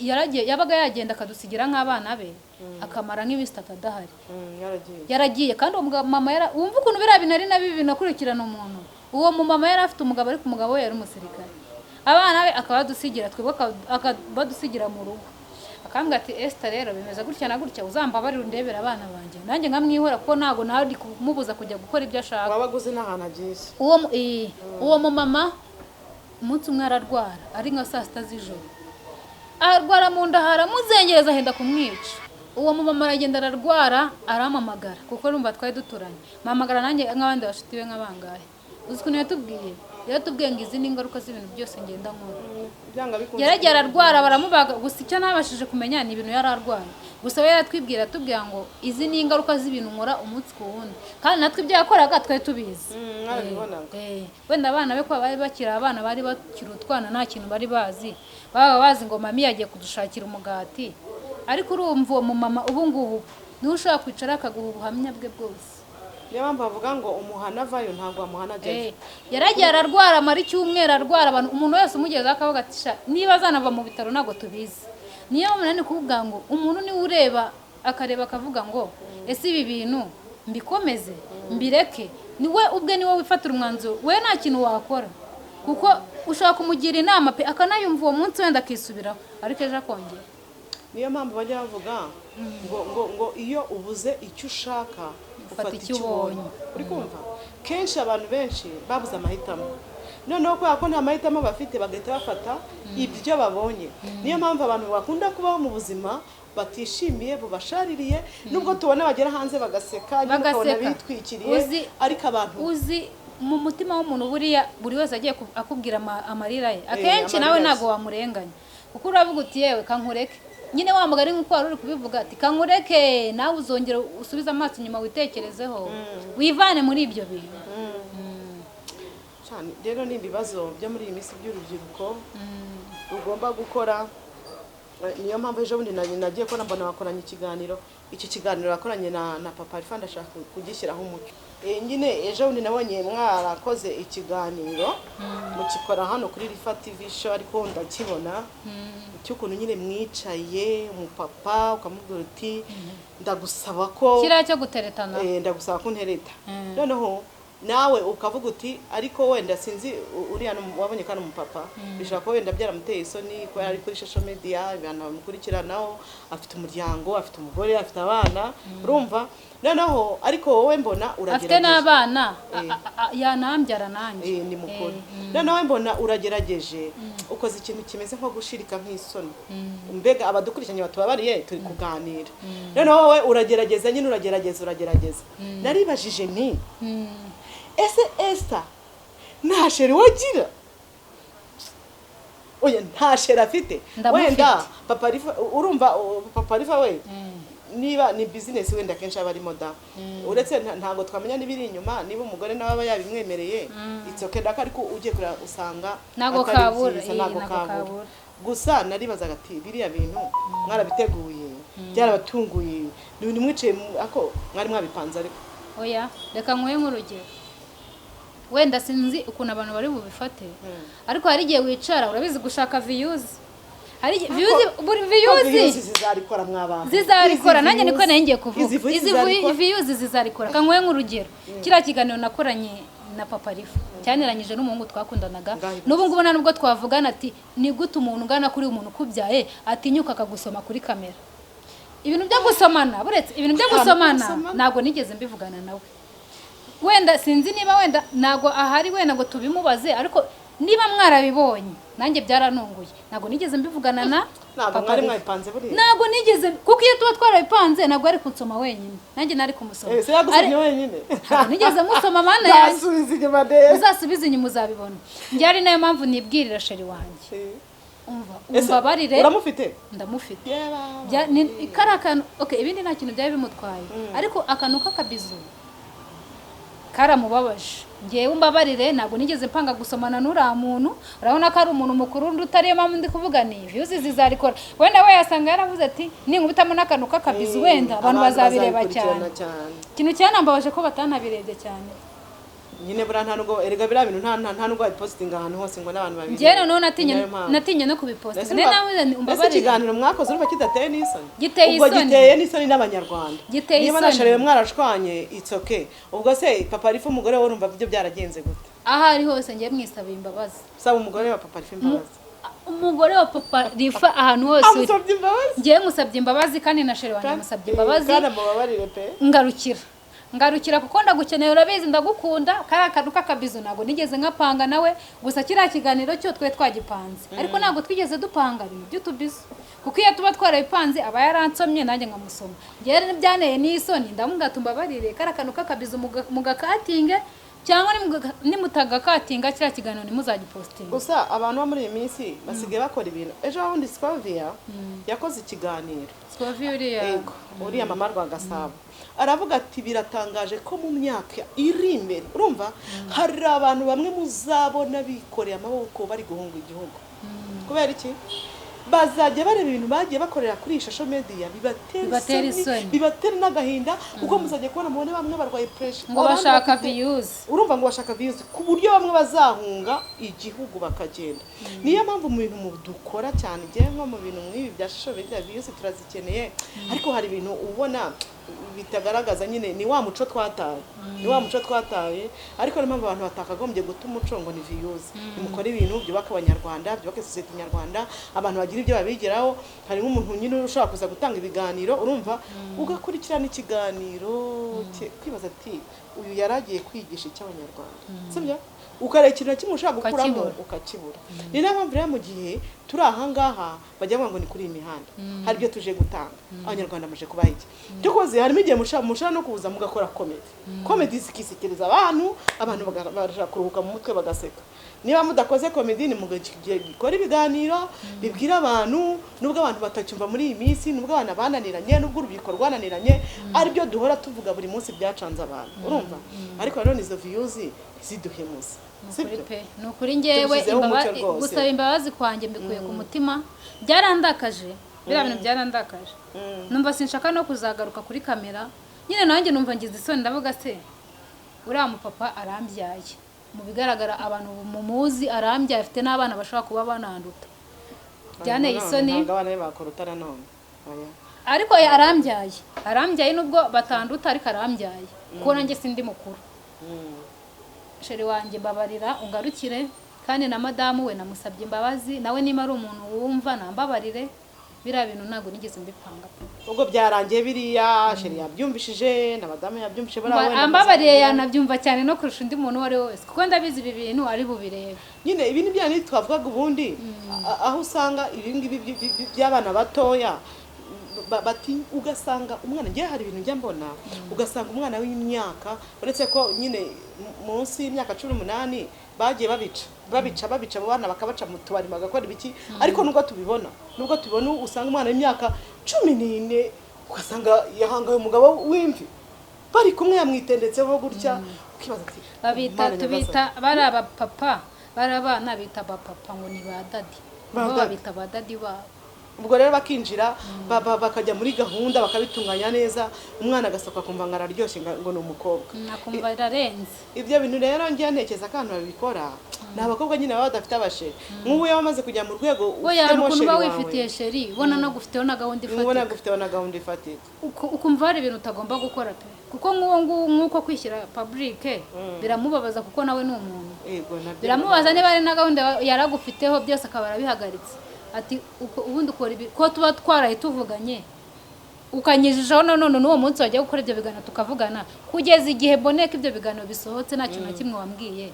yaragiye, yabaga yagenda akadusigira nk'abana be, akamara nk'iminsi 3 adahari. Yaragiye. Yaragiye kandi uwo mama wumva ukuntu biriya bintu ari na bibi binakurikirana umuntu. Uwo mumama yari afite umugabo, ariko umugabo we yari umusirikare. Abana be akabadusigira twebwe, akabadusigira mu rugo, akambwira ati Esther rero bimeze gutya na gutya, uzambabarire undebere abana banjye. Nanjye nkamwihora, kuko ntabwo nawe ndi kumubuza kujya gukora ibyo ashaka. Waba aguze n'ahantu agiye. Uwo mumama umunsi umwe ararwara, ari nka saa 6 z'ijoro, arwara mu nda haramuzengereza, ahenda kumwica. Uwo mumama aragenda ararwara, arampamagara, kuko urumva twari duturanye. Mpamagara nanjye nk'abandi bashuti be nk'abangahe. Uzi ukuntu yatubwiye? Yaratubwiye ngo izi ni ingaruka z'ibintu byose ngenda nkora. Byanga bikunze. Yaragiye ararwara, baramubaga. Gusa icyo ntabashije kumenya ni ibintu yari arwaye. Gusa we yaratwibwira, atubwira ngo izi ni ingaruka z'ibintu nkora umunsi ku wundi, kandi natwe ibyo yakoraga twari tubizi. Mwarabibonaga. Wenda abana be ko bari bakiri abana, bari bakiri utwana, nta kintu bari bazi, baba bazi ngo mami yagiye kudushakira umugati. Ariko urumva uwo mumama ubu ngubu niwe ushobora kwicara akaguha ubuhamya bwe bwose. Niyo mpamvu bavuga ngo umuhana avayo ntabwo wamuhana ajyayo. Yaragiye ararwara, amara icyumweru arwara, abantu umuntu wese umugezeho akavuga ati sha niba azanava mu bitaro ntabwo tubizi. Niyo mpamvu nani kuvuga ngo umuntu niwe ureba, akareba akavuga ngo ese ibi bintu mbikomeze mbireke? Ni we ubwe niwe wifatira umwanzuro. We nta kintu wakora, kuko ushobora kumugira inama pe akanayumva uwo munsi, wenda akisubiraho, ariko ejo akongera. Niyo mpamvu bajya bavuga ngo iyo ubuze icyo ushaka ufata icyo icyo ubonye. ubonye. Uri kumva kenshi abantu benshi babuze amahitamo, noneho kubera ko nta mahitamo bafite bagahita bafata ibyo babonye. Niyo mpamvu abantu bakunda kubaho mu buzima batishimiye, bubashaririye, nubwo tubona bagera hanze bagaseka nyine ukabona Bagaseka. bitwikiriye, ariko abantu Uzi mu mutima w'umuntu buriya buri wese agiye akubwira amarira ye akenshi nawe Amarira ye. Ntabwo wamurenganya, kuko uravuga uti yewe kankureke nyine, wa mugani nk'uko wari uri kubivuga ati kankureke, nawe uzongera usubize amaso inyuma witekerezeho, wivane muri ibyo bintu. Cyane rero ni ibibazo byo muri iyi minsi by'urubyiruko rugomba gukora. Niyo mpamvu ejo bundi nagiye kubona mbona bakoranye ikiganiro. Icyo kiganiro bakoranye na papa Alpha, ndashaka kugishyiraho umucyo. Nyine ejo bundi nabonye mwarakoze ikiganiro, mukikora hano kuri Rifa TV show, ariko ndakibona cy'ukuntu nyine mwicaye, umupapa ukamubwira uti ndagusaba ko Kiriya cyo guteretana. Ndagusaba ko untereta. Noneho Nawe ukavuga uti ariko wenda sinzi uriya wabonye ko ari umupapa, bishobora kuba wenda byaramuteye isoni ko yari kuri social media, abantu bamukurikiranaho, afite umuryango, afite umugore, afite abana, urumva? Noneho ariko wowe mbona Afite uragerageje. n'abana, yanambyara nanjye. Ni mukuru. Noneho mbona uragerageje, ukoze ikintu kimeze nko gushirika nk'isoni. Mbega abadukurikiranye batubabariye, turi kuganira. Noneho wowe uragerageza nyine, uragerageza, uragerageza. Naribajije nti ese Esther nta chéri wagira? Oya, nta chéri afite. Ndamufite. Wenda Papa Rifa, urumva, Papa Rifa we, niba ni business wenda akenshi aba arimo da, uretse ntabwo twamenya n'ibiri inyuma, niba umugore nawe aba yabimwemereye, it's okay daka. Ariko ugiye kureba usanga Ntabwo atari kabura, byiza, ntabwo ntabwo kabura. kabura. Gusa naribazaga ati biriya bintu mwarabiteguye, byarabatunguye, ni ibintu mwicaye ako mwari mwabipanze ariko? Oya, reka nkuhe nk'urugero. Wenda sinzi ukuntu abantu bari bubifate, ariko hari igihe wicara, urabizi, gushaka views, hari igihe views, buri Ko views views zizarikora mw'abantu. Zizarikora. Izi Nanjye niko views- nari ngiye kuvuga. Izi views Izi zizarikora. views zizarikora. Kankuhe nk'urugero, kiriya kiganiro nakoranye na Papa Rifa cyaniranyije n'umuhungu twakundanaga. Ngaho. N'ubu ngubu nta nubwo twavugana. Ati ni gute umuntu ungana kuri umuntu ukubyaye atinyuka akagusoma kuri kamera? Ibintu byo gusomana, buretse ibintu byo Akantu ko gusomana, gusomana. ntabwo nigeze mbivugana nawe. Wenda sinzi niba, wenda ntabwo ahari wenda ngo tubimubaze, ariko niba mwarabibonye nanjye byarantunguye. Ntabwo nigeze mbivugana na Ntabwo Papa mwari Rifa. mwabipanze buriya? Ntabwo nigeze, kuko iyo tuba twarabipanze ntabwo ari kunsoma wenyine, nanjye nari kumusoma. Se yagusomye wenyine? Ntabwo nigeze musoma, mana yanjye. Nzasubiza inyuma ndebe. Uzasubize inyuma uzabibona. Njye ari nayo mpamvu nibwirira chéri wanjye, umva, Ese umbabarire. uramufite? Ndamufite. Yeba. Kari akantu, okay, ibindi nta kintu byari bimutwaye, ariko akantu k'akabizu karamubabaje. Ngewe umbabarire, ntabwo nigeze mpanga gusomana n'uriya muntu. Urabona ko ari umuntu mukuru undi utariyo mpamvu ndi kuvuga ni views zizarikora. Wenda we yasanga yaravuze ati ninkubitamo n'akantu k'akabizu, wenda abantu bazabireba bazabikurikirana cyane. Cyane. Ikintu cyanambabaje ko batanabirebye cyane. Nyine buriya nta nubwo, erega biriya bintu nta nubwo wabipositinga ahantu hose ngo n'abantu babirebe. Njyewe noneho natinye Ni nayo mpamvu. natinye no kubipostinga. Mbese Nari navuze nti mbese umbabarire. ikiganiro mwakoze urumva kidateye n'isoni? Giteye Ubwo isoni. giteye n'isoni n'Abanyarwanda. Giteye Niba na isoni. chéri mwarashwanye, it's okay. Ubwo se Papa Rifa, umugore we, urumva byo byaragenze gute? Aho ari hose ngiye mwisabiye imbabazi. Saba umugore wa Papa Rifa imbabazi. Umugore wa Papa Rifa, ahantu hose uri, Amusabye imbabazi. Ngiye musabye imbabazi, kandi na chéri wanjye musabye imbabazi. Kandi amubabarire pe. Ngarukira, ngarukira, kuko ndagukeneye, urabizi ndagukunda. Kariya kantu k'akabizu ntabwo nigeze nkapanga nawe. Gusa kiriya kiganiro cyo twe twagipanze, ariko ntabwo twigeze dupanga ibintu by'utubizu, kuko iyo tuba twarabipanze aba yaransomye nanjye nkamusoma. Njyewe byanteye n'isoni, ndamubwira ati umbabarire, kariya kantu k'akabizu mugakatinge cyangwa nimutagakatinga kiriya kiganiro ntimuzagipositinge. Gusa abantu bo muri iyi minsi basigaye bakora ibintu. Ejo bundi Scovia yakoze ikiganiro. Scovia uriya? Yego, uriya mama rwa Gasabo. Aravuga ati biratangaje ko mu myaka iri imbere, urumva, hari abantu bamwe muzabona bikoreye amaboko bari guhunga igihugu. Kubera iki? Bazajya bareba ibintu bagiye bakorera kuri iyi social media bibatera Bibatera isoni, isoni. bibatera n'agahinda, kuko muzajya kubona mubone bamwe barwaye pressure, Ngo abandi bashaka bafite views. Urumva, ngo bashaka views, ku buryo bamwe bazahunga igihugu bakagenda. Niyo mpamvu mu bintu dukora cyane, igihe nko mu bintu nk'ibi bya social media, views turazikeneye, ariko hari ibintu ubona bitagaragaza nyine ni wa muco twataye, ni wa muco twataye. Ariko niyo mpamvu abantu batakagombye guta umuco ngo ni views. Nimukore ibintu byubaka Abanyarwanda, byubaka sosiyete nyarwanda, abantu bagira ibyo babigiraho. Hari nk'umuntu nyine ushobora kuza gutanga ibiganiro, urumva, ugakurikirana ikiganiro cye, kwibaza ati uyu yari agiye kwigisha icy'Abanyarwanda, sibyo? Ukareba ikintu na kimwe ushobora gukuramo Ukakibura. ukakibura. Ni nayo mpamvu rero mu gihe turi aha ngaha bajya bavuga ngo ni kuri iyi mihanda hari ibyo tuje gutanga, Abanyarwanda muje kubaha iki cyo koze. Harimo igihe mushobora no kuza mugakora comedy, comedy zikisekereza abantu, abantu bagashaka kuruhuka mu mutwe bagaseka. Niba mudakoze comedy, ni mugikora ibiganiro bibwira abantu, nubwo abantu batacyumva muri iyi minsi, nubwo abantu bananiranye, nubwo urubyiruko rwananiranye, aribyo duhora tuvuga buri munsi byacanze abantu, urumva? Ariko nanone izo views ntiziduhemuze. Ni ukuri Sibyo? pe, ni ukuri. Ngewe Tubishyizeho umucyo rwose. gusaba imbabazi kwanjye mbikuye ku mutima. Byarandakaje, biriya bintu byarandakaje, numva sinshaka no kuzagaruka kuri kamera nyine. Nanjye numva ngize isoni, ndavuga se uriya mupapa arambyaye, mu bigaragara abantu mumuzi arambyaye, afite n'abana bashobora kuba bananduta. Byanteye None isoni. Ntabwo abana be bakuruta nanone. Oya. Ariko arambyaye, arambyaye, nubwo batanduta ariko arambyaye, kuko nanjye sindi mukuru. Chéri wanjye, mbabarira ungarukire. Kandi na madamu we namusabye imbabazi, nawe niba ari umuntu wumva nambabarire. Biriya bintu ntabwo nigeze mbipanga pe. Ubwo byarangiye biriya, chéri yabyumvishije na madamu yabyumvishije, buriya wenda Ambabariye muzagira- yanabyumva cyane no kurusha undi muntu uwo ari we wese, kuko ndabizi ibi bintu ari bubirebe. Nyine ibi ni bya bindi twavugaga ubundi, aho usanga ibi ngibi by'abana batoya bati ugasanga umwana, ngewe hari ibintu njya mbona, ugasanga umwana w'imyaka, uretse ko nyine munsi y'imyaka 18 bagiye babica, babica, babica abo bana, bakabaca mu tubari, bagakora ibiki. Ariko nubwo tubibona, usanga umwana w'imyaka 14 ugasanga yahangaye umugabo w'imvi bari kumwe, yamwitendetseho gutya, ukibaza ati Babita "Mana nyagasani." Tubita bari abapapa, bari abana bita abapapa ngo ni ba daddy. Ba Bo daddy. babita ba daddy babo. Ubwo rero bakinjira, bakajya muri gahunda, bakabitunganya neza, umwana agasohoka akumva ngo araryoshye, ngo ni umukobwa. Akumva birarenze. Ibyo bintu rero njye ntekereza ko abantu babikora ni abakobwa nyine baba badafite abachéri. Nk'ubu iyo wamaze kujya mu rwego We hari ufitemo ukuntu chéri uba wawe, wifitiye chéri, ubona nagufiteho na gahunda ubona ifatika, gufiteho na gahunda ifatika, ukumva hari ibintu utagomba gukora pe, kuko nk'uwo nguwo, nk'uko kwishyira public biramubabaza, kuko nawe ni umuntu. Yego, nabyo. Biramubaza niba ari na gahunda yaragufiteho, byose akaba arabihagaritse, ati ubundi ukora ibi ko tuba twaraye tuvuganye, ukanyijijaho none n'uwo munsi wajya gukora ibyo biganiro tukavugana, kugeza igihe mboneye ko ibyo biganiro bisohotse nta kintu na kimwe wambwiye.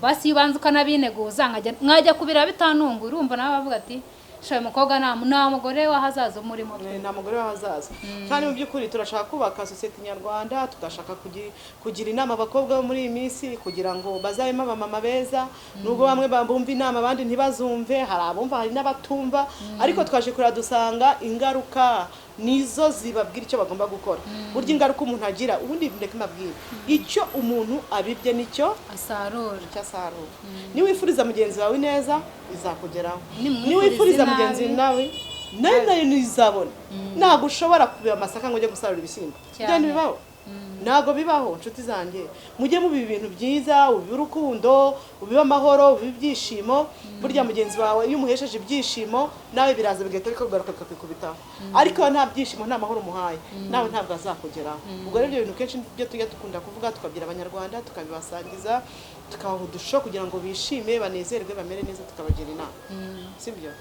Basi iyo ubanza ukanabineguza, nkajya kubireba bitanunguye, urumva nawe bavuga ati sha, uyu mukobwa nta mugore w'ahazaza umurimo pe. Nta mugore w'ahazaza. Kandi mu by'ukuri turashaka kubaka sosiyete nyarwanda, tugashaka kugira inama abakobwa bo muri iyi minsi kugira ngo bazabemo abamama beza, nubwo bamwe bumva inama abandi ntibazumve. Hari abumva, hari n'abatumva, ariko twaje kureba dusanga ingaruka nizo zibabwira icyo bagomba gukora. Burya ingaruka umuntu agira, ubundi ndeka mbabwire, icyo umuntu abibye nicyo asarura. Icyo asarura. Niwifuriza mugenzi wawe neza, bizakugeraho. Nimwifuriza Niwifuriza inabi, mugenzi nawe, nawe nayo ntizabona. Ntabwo ushobora kubiba amasaka ngo ujye gusarura ibishyimbo. Cyane. Ibyo ntibibaho, ntabwo bibaho. Inshuti zanjye, mujye mubiba ibintu byiza, ubibe urukundo, ubibe amahoro, ubibe ibyishimo. Burya mugenzi wawe iyo umuhesheje ibyishimo, nawe biraza bigahita bikugaruka bikakwikubitaho. Ariko iyo nta byishimo, nta mahoro umuhaye, nawe ntabwo azakugeraho. Ubwo rero ibyo bintu kenshi byo tujya dukunda kuvuga, tukabwira Abanyarwanda, tukabibasangiza, tukabaha udusho kugira ngo bishime, banezerwe, bamere neza, tukabagira inama, sibyo?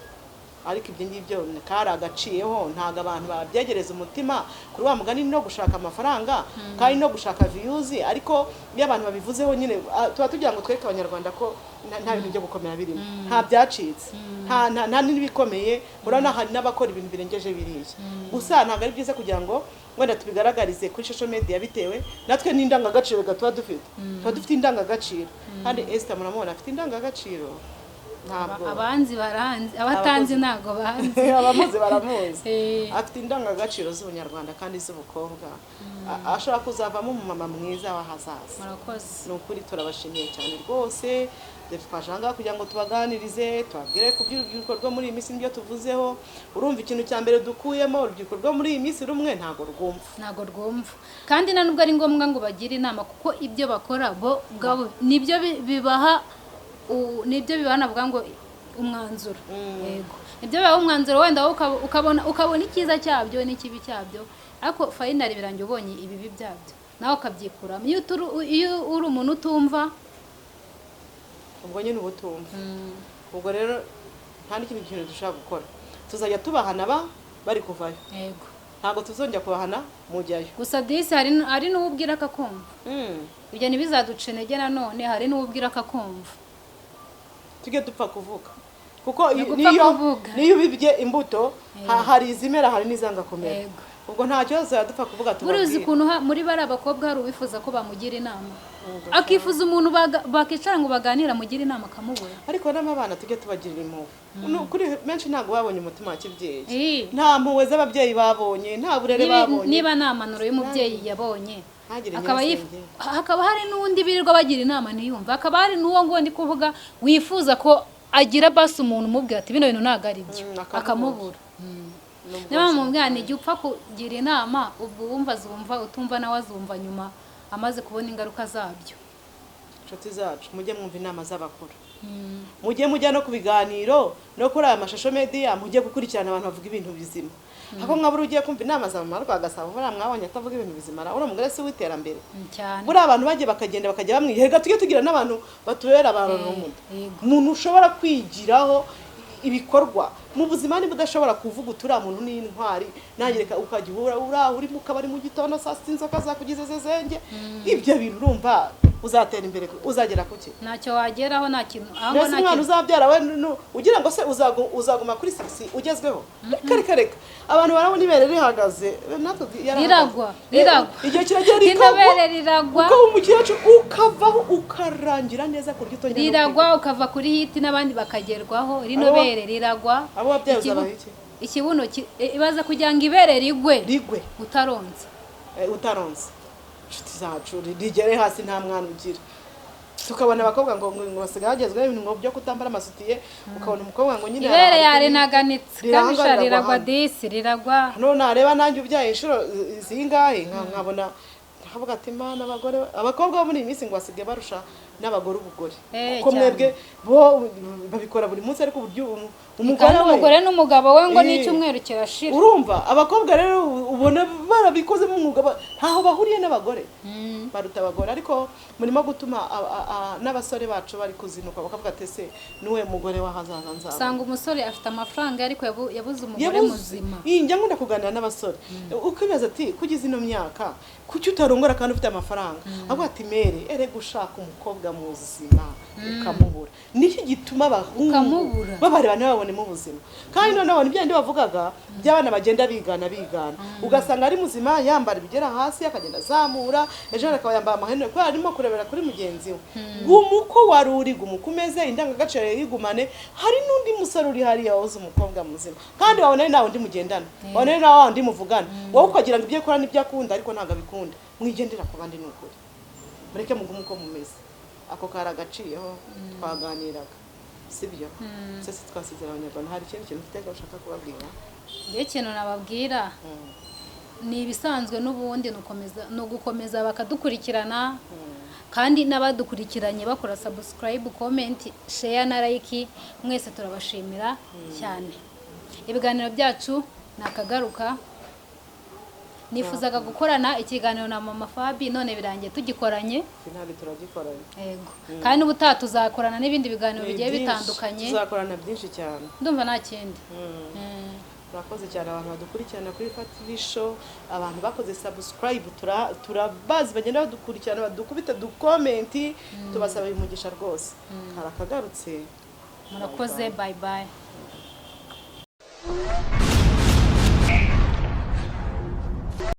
Ariko ibyo ngibyo kari agaciyeho, ntabwo abantu babyegereza umutima kuri wa mugani no gushaka amafaranga kandi no gushaka views. Ariko iyo abantu babivuzeho nyine, tuba tugira ngo twereke Abanyarwanda ko nta bintu byo gukomera birimo, nta byacitse, nta n'ibikomeye. Urabona hari n'abakora ibintu birengeje biriya. Gusa ntabwo ari byiza kugira ngo wenda tubigaragarize kuri social media, bitewe natwe n'indangagaciro tuba dufite. Tuba dufite indangagaciro, kandi Esther muramubona afite indangagaciro, ntabwo Abanzi baranzi, abatanzi ntabwo banzi. Abamuzi baramuzi. Eh. Afite indangagaciro z'ubunyarwanda kandi z'ubukobwa. Ashobora kuzavamo umumama mwiza w'ahazaza. Murakoze. Ni ukuri turabashimiye cyane rwose. Dore twaje aha ngaha kugira ngo tubaganirize, tubabwire ku by'urubyiruko rwo muri iyi minsi n'ibyo tuvuzeho. Urumva ikintu cya mbere dukuyemo, urubyiruko rwo muri iyi minsi rumwe ntabwo rwumva. Ntabwo rwumva, kandi nta nubwo ari ngombwa ngo bagire inama, kuko ibyo bakora bo ubwabo nibyo nibyo bibaha, navuga ngo umwanzuro. Yego, nibyo bibaha umwanzuro. Wenda wowe ukabona icyiza cyabyo n'ikibi cyabyo, ariko finally birangiye ubonye ibibi byabyo, nawe ukabyikuramo. Iyo uri umuntu utumva, Ubwo nyine uba utumva. Ubwo rero nta n'ikindi kintu dushobora gukora, tuzajya tubahana bari kuvayo. Yego. Ntabwo tuzongera kubahana mujyayo. Gusa disi hari n'uwo ubwira akakumva. Ibyo ntibizaduce intege. Nanone hari n'uwo ubwira akakumva. Tujye dupfa kuvuga, kuko Ni ugupfa niyo kuvuga. niyo ubibye imbuto, hari izimera, hari n'izanga kumera. Yego. Ubwo nta kibazo, dupfa kuvuga, Buriya uzi tubabwire. ukuntu muri bariya bakobwa hari uwifuza ko bamugira inama, akifuza umuntu bakicara ngo baganire amugire inama, akamubura. Ariko n'abana tujye tubagirira impuhwe. Ni ukuri benshi ntabwo babonye umutima wa kibyeyi. Eh. Nta mpuhwe z'ababyeyi babonye, nta burere babonye. Niba nta mpanuro y'umubyeyi yabonye, Ntagire akaba nyirasenge. Hakaba hari n'undi birirwa bagira inama ntiyumve, hakaba hari n'uwo nguwo ndi kuvuga wifuza ko agira basi umuntu umubwira ati bino bintu ntabwo ari byo, akamubura. Akamubura. Nubwo Niba mumubwira ni igihe upfa kugira inama, ubwo uwumva azumva, utumva nawe azumva nyuma amaze kubona ingaruka zabyo. Inshuti zacu, mujye mwumva inama z'abakuru. Mujye mujya no ku biganiro no kuri aya mashusho media, mujye gukurikirana abantu bavuga ibintu bizima. Ako nkabura ugiye kumva inama za mama Rwagasabo, buriya mwabonye atavuga ibintu bizima ra? Uriya mugore si uw'iterambere. Cyane. Buriya abantu bagiye bakagenda bakajya bamwiga. Tujye tugira n'abantu batubera abantu n'umuda, umuntu ushobora kwigiraho ibikorwa mu buzima. Niba udashobora kuvuga uti uriya muntu ni intwari, nanjye reka, ukajya uhura uriya uri mu kabari mu gitondo, saa sita inzoka zakugize zezenge, ibyo bintu urumva uzatera imbere, uzagera kuki? Ntacyo wageraho, nta kintu aho ngo Mbese nta umwana kintu. uzabyara we ugira ngo se uzaguma kuri sexy ugezweho? Reka, reka, reka. Abantu barabona ibere rihagaze, natwe yarahagaze. Riragwa, riragwa. Igihe kiragera Rino rikagwa. bere riragwa. Ukaba umukecuru ukavaho ukarangira neza ku buryo utongera no Riragwa, ukava kuri hit n'abandi bakagerwaho. Rino bere riragwa. Abo wabyaye uzabaha iki? Ikibuno ibaza kugira ngo ibere rigwe Rigwe utaronze. Utaronze. Inshuti zacu, rigere hasi nta mwana ugira. Tukabona abakobwa ngo basigaye bagezweho ibintu ngo byo kutambara amasutiye, ukabona umukobwa ngo nyine Ibere arahari yarinaganitse. Rirangwa, Kabisha riragwa riragwa hano. disi, riragwa. Hano nareba nanjye ubyaye inshuro zingahe, nkabona nkavuga ati: "Mana, abagore, abakobwa bo muri iyi minsi ngo basigaye barusha n'abagore ubugore." Kuko Cyane. mwebwe bo babikora buri munsi, ariko uburyo umugore Kandi we umugore n'umugabo we ngo n'icyumweru kirashira. Urumva abakobwa rero ubona barabikozemo umwuga, ntaho bahuriye n'abagore, baruta abagore. Ariko murimo gutuma n'abasore bacu bari kuzinuka, bakavuga ati: "Ese niwe mugore w'ahazaza nzaba?" Usanga umusore afite amafaranga ariko yabuze umugore Yabuze. muzima. Iyi njya nkunda kuganira n'abasore, ukibaza ati: "Kugeza ino myaka kuki utarongora kandi ufite amafaranga?" Avuga ati: "Mere, erega ushaka umukobwa muzima ukamubura. Nicyo gituma abahungu Ukamubura. babareba ntibabonemo ubuzima." Kandi noneho ni bya bindi bavugaga by'abana bagenda bigana bigana, ugasanga ari muzima yambara ibigera hasi, akagenda azamura, ejo akaba yambaye amahenure kubera arimo kurebera kuri mugenzi we. Guma uko wari uri, guma uko umeze, indangagaciro yigumane. Hari n'undi musore uri hariya wabuze umukobwa muzima, kandi wabona ari nawe undi mugendana, wabona ari nawe wundi muvugana, wowe ukagira ngo ibyo akora nibyo akunda, ariko ntabwo abikunda. Mwigendera ku bandi, ni ukuri. Mureke mugume uko mumeze. Ako kari agaciyeho twaganiraga, sibyo se? Si twasezera Abanyarwanda? Hari ikindi kintu ufite ushaka kubabwira? Njye ikintu nababwira ni ibisanzwe n'ubundi, ni ugukomeza bakadukurikirana, kandi n'abadukurikiranye bakora subscribe, comment, share na like, mwese turabashimira cyane. Ibiganiro byacu ni akagaruka. Nifuzaga gukorana ikiganiro na Mama Fabi, none birangiye tugikoranye. Ntabwo turagikoranye. Yego, kandi n'ubutaha tuzakorana n'ibindi biganiro Ni bigiye byinshi. bitandukanye. Tuzakorana byinshi cyane. Ndumva nta kindi. Murakoze cyane abantu badukurikirana kuri TV Show, abantu bakoze subscribe, turabazi, bagenda badukurikirana, badukubita ducomment, tubasaba umugisha rwose. Hari akagarutse. Murakoze, bye bye.